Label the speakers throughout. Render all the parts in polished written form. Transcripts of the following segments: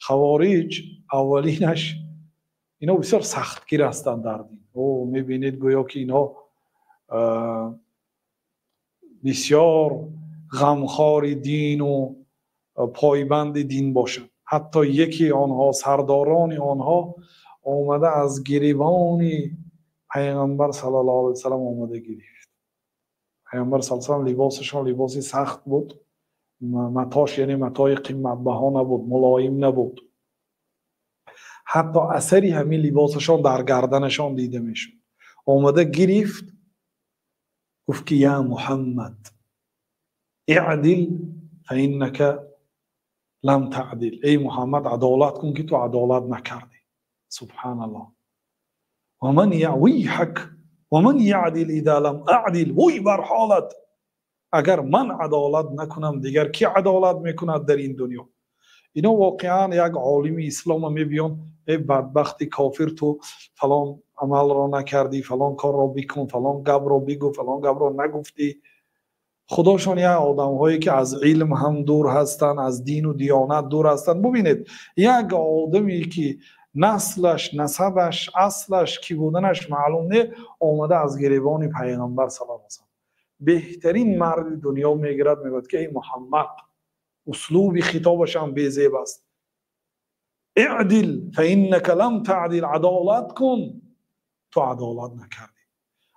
Speaker 1: Хавориҷ аввалинаш инҳо бисёр сахтгир ҳастанд дар дин. О, мебинед, гӯё ки инҳо бисёр ғамхори дину пойбанди дин бошанд. Ҳатто яке онҳо, сардорони онҳо, омада аз гирибони Пайғамбар саллаллоҳу алайҳи васаллам омада гирифт. Пайғамбар саллаллоҳу алайҳи васаллам либосашон либоси сахт буд, матош, яъне матои қиматбаҳо набуд, мулоим набуд. Ҳатто асари ҳамин либосашон дар гарданашон дида мешуд. Омада гирифт, гуфт ки: «Я Муҳаммад, иъдил фаиннака лам таъдил». Эй Муҳаммад, адолат кун, ки ту адолат накардӣ. Субҳаналлоҳ. Ваман вайҳак ваман яъдил иза лам аъдил. Вой бар ҳолат, агар ман адолат накунам, дигар ки адолат мекунад дар ин дунё? Ино воқеан як олими ислома мебиён: «Эй бадбахти кофир, ту фалон амалро накардӣ, фалон корро бикун, фалон гапро бигӯ, фалон гапро нагуфтӣ». Худошон як одамҳое ки аз илм ҳам дур ҳастанд, аз дину диёнат дур ҳастанд. Бубинед, як одаме ки наслаш, насабаш, аслаш кӣ буданаш маълум не, омада аз гиребони Пайғамбар саллаллоҳу алайҳи васаллам, беҳтарин марди дунё, мегирад, мегӯяд ки: «Эй Муҳаммад». Услуби хитобаш ҳам безеб аст. «Иъдил фаиннака лам таъдил». Адолат кун, ту адолат накардӣ.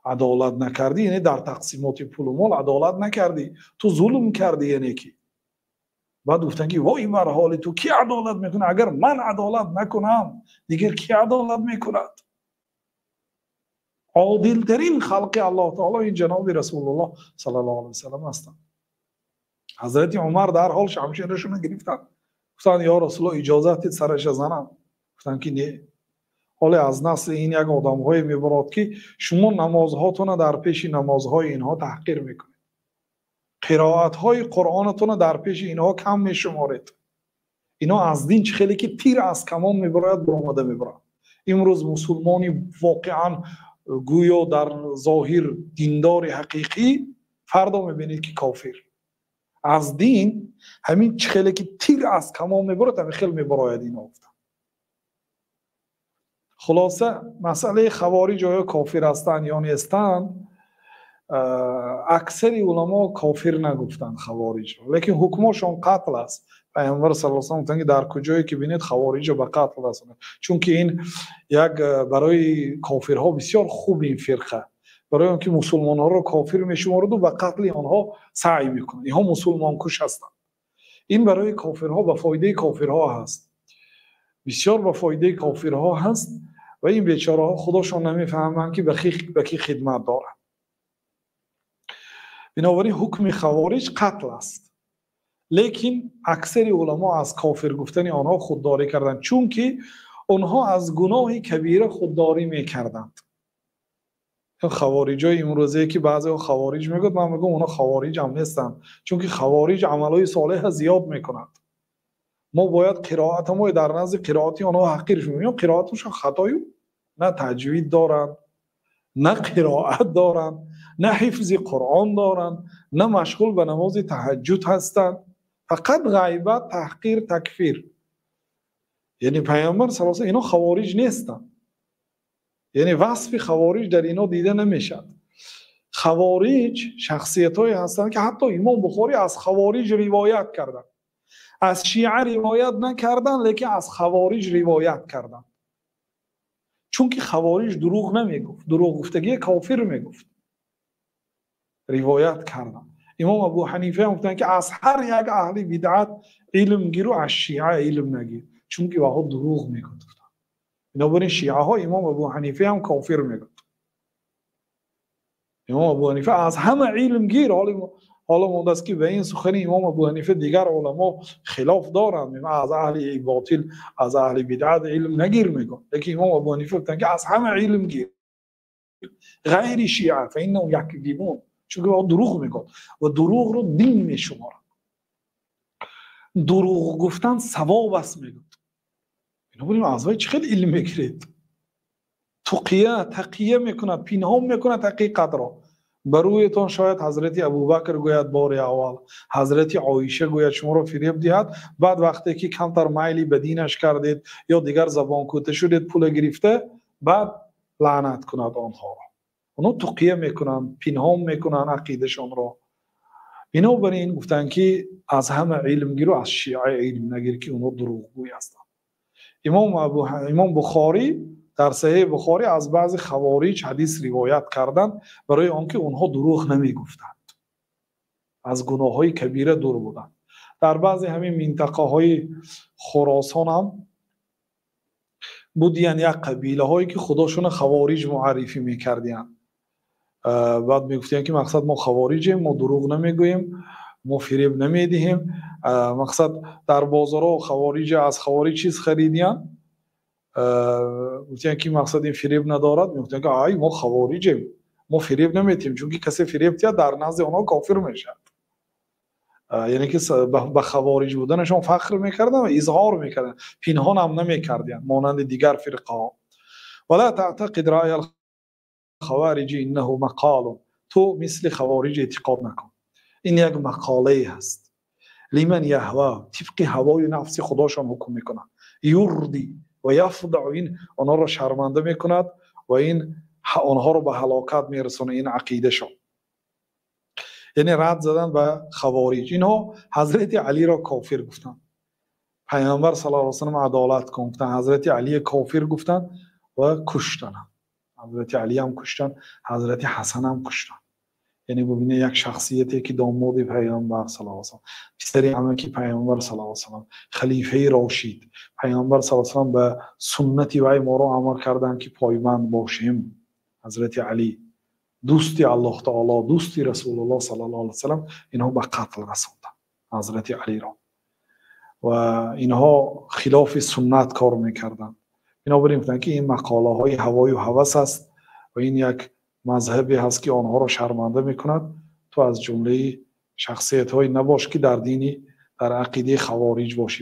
Speaker 1: Адолат накардӣ, яъне дар тақсимоти пулу мол адолат накардӣ, ту зулм кардӣ. Яъне ки баъд гуфтанд ки: «Вой бар ҳоли ту, ки адолат мекунад? Агар ман адолат накунам, дигар ки адолат мекунад?» Одилтарин халқи Аллоҳ таоло ин ҷаноби Расулуллоҳ саллаллоҳу алайҳи васаллам ҳастанд. Ҳазрати Умар дарҳол шамшерашонро гирифтанд, гуфтанд: «Ё Расулуллоҳ, иҷозат дид сараша занам». Гуфтанд ки: «Не, ҳоле аз насли ин як одамҳое мебарод, ки шумо намозҳотонро дар пеши намозҳои инҳо таҳқир мекунед, қироатҳои Қуръонатонро дар пеши инҳо кам мешуморед. Инҳо аз дин чӣ хеле ки тир аз камон мебарояд, баромада мебарад». Имрӯз мусулмони воқеан гӯё дар зоҳир диндори ҳақиқӣ, фардо мебинед ки кофир. Аз дин ҳамин чӣ хеле ки тир аз камон мебарад, ҳамин хел мебарояд инҳо, гуфтанд. Хулоса, масъалаи хавориҷ оё кофир ҳастанд ё нестанд, аксари уламо кофир нагуфтанд хавориҷро, лекин ҳукмошон қатл аст. Пайғамбар саллаллоҳу алайҳи васаллам гуфтанд ки дар куҷое ки бинед хавориҷро, ба қатл расонед. Чунки ин як барои кофирҳо бисёр хуб ин фирқа, барои он ки мусулмонҳоро кофир мешумораду ба қатли онҳо саъй мекунад. Инҳо мусулмонкуш ҳастанд. Ин барои кофирҳо, ба фоидаи кофирҳо ҳаст, бисёр ба фоидаи кофирҳо ҳаст. Ва ин бечораҳо худошон намефаҳманд, ки ба кӣ хидмат доранд. Бинобар ин ҳукми хавориҷ қатл аст, лекин аксари уламо аз кофир гуфтани онҳо худдорӣ карданд, чунки онҳо аз гуноҳи кабира худдорӣ мекарданд. Хавориҷои имрӯзае ки баъзеҳо хавориҷ мегӯяд, ман мегӯям, онҳо хавориҷ ҳам нестанд, чунки хавориҷ амалҳои солеҳа зиёд мекунанд. Мо бояд қироатамо дар назди қироати онҳо ҳақир шудем. Қироаташон хатою, на таҷвид доранд, на қироат доранд, на ҳифзи Қуръон доранд, на машғул ба намози таҳаҷҷуд ҳастанд. Фақат ғайбат, таҳқир, такфир. Яъне Пайғамбар саллаллоҳу, инҳо хавориҷ нестанд, яъне васфи хавориҷ дар инҳо дида намешавад. Хавориҷ шахсиятҳое ҳастанд, ки ҳатто Имом Бухорӣ аз хавориҷ ривоят карданд. Аз шиа ривоят накарданд, лекин аз хавориҷ ривоят карданд, чунки хавориҷ дурӯғ намегуфт, дурӯғ гуфтагие кофир мегуфт. Ривоят карданд. Имом Абу Ҳанифа ҳам гуфтанд ки аз ҳар як аҳли бидъат илм гиру, аз шиа илм нагир, чунки ваҳо дурӯғ мегуфт. Бинобар ин шиаҳо Имом Абу Ҳанифа ҳам кофир мегуфт. Имом Абу Ҳанифа аз ҳама илм гир. Ҳоло мондааст, ки ба ин сухани Имом Абу Ҳанифа дигар уламо хилоф доранд. Аз аҳли ботил, аз аҳли бидъат илм нагир мегӯянд, лекин Имом Абу Ҳанифа гуфтанд ки аз ҳама илм гир ғайри шиа, фаиннаҳум якзибун, чунки ӯ дурӯғ мегӯяд ва дурӯғро дин мешуморад. Дурӯғ гуфтан савоб аст, мегӯяд. Бинобар ин аз вай чӣ хел илм мегиред? Туқия, тақия мекунад, пинҳон мекунад ҳақиқатро. Ба рӯятон шояд ҳазрати Абубакр гӯяд бори аввал, ҳазрати Оиша гӯяд, шуморо фиреб диҳад. Баъд вақте ки камтар майли ба динаш кардед ё дигар забонкӯта шудед, пула гирифта, баъд лаънат кунад онҳоро. Онҳо туқия мекунанд, пинҳон мекунанд ақидашонро. Бинобар ин гуфтанд, ки аз ҳама илм гиру аз шиа илм нагир, ки онҳо дурӯғгӯй ҳастанд. Имом Бухорӣ дар Саҳеҳи Бухорӣ аз баъзе хавориҷ ҳадис ривоят карданд, барои он ки онҳо дурӯғ намегуфтанд, аз гуноҳҳои кабира дур буданд. Дар баъзе ҳамин минтақаҳои Хуросон ҳам будиянд як қабилаҳое, ки худошона хавориҷ муаррифӣ мекардиянд. Баъд мегуфтиянд, ки мақсад мо хавориҷем, мо дурӯғ намегӯем, мо фиреб намедиҳем. Мақсад дар бозорҳо хавориҷ аз хавориҷ чиз харидиянд. Гуфтиянд, ки мақсад ин фиреб надорад. Мегуфтиянд, ки ай, мо хавориҷем, мо фиреб наметиҳем, чунки касе фиреб диҳад, дар назди онҳо кофир мешавад. Яъне ки ба хавориҷ буданашон фахр мекарданд ва изҳор мекарданд, пинҳон ҳам намекардиянд, монанди дигар фирқаҳо. ولا تعتقد رأي الخوارج إنه مقال. Ту мисли хавориҷ эътиқод накун, ин як мақолае ҳаст. لمن يهوى, тибқи ҳавою нафси худошон ҳукм мекунанд. يردي ويفضح, ин онҳоро шарманда мекунад ва ин онҳоро ба ҳалокат мерасонад, ин ақидашон. Яъне рад задан ба хавориҷ. Инҳо ҳазрати Алиро кофир гуфтанд. Пайғамбар саллаллоҳу алайҳи васаллам адолат кун гуфтанд, ҳазрати Алие кофир гуфтанд ва куштанд. Ҳазрати Алиам куштанд, ҳазрати Ҳасанам куштанд. Яъне бубинед, як шахсияте ки домоди пайғамбар саллаллоҳу алайҳи васаллам, писари амаки пайғамбар саллаллоҳу алайҳи васаллам, халифаи рошид, пайғамбар саллаллоҳу алайҳи васаллам ба суннати вай моро амр карданд, ки пойбанд бошем. Ҳазрати Алӣ, дӯсти Аллоҳ таоло, дӯсти Расулуллоҳ саллаллоҳу алайҳи васаллам, инҳо ба қатл расонданд ҳазрати Алиро ва инҳо хилофи суннат кор мекарданд. Бинобар ин гуфтанд, ки ин мақолаҳои ҳавою ҳавас аст ва ин як мазҳабе ҳаст, ки онҳоро шарманда мекунад. Ту аз ҷумлаи шахсиятҳое набош, ки дар дини, дар ақидаи хавориҷ бошӣ.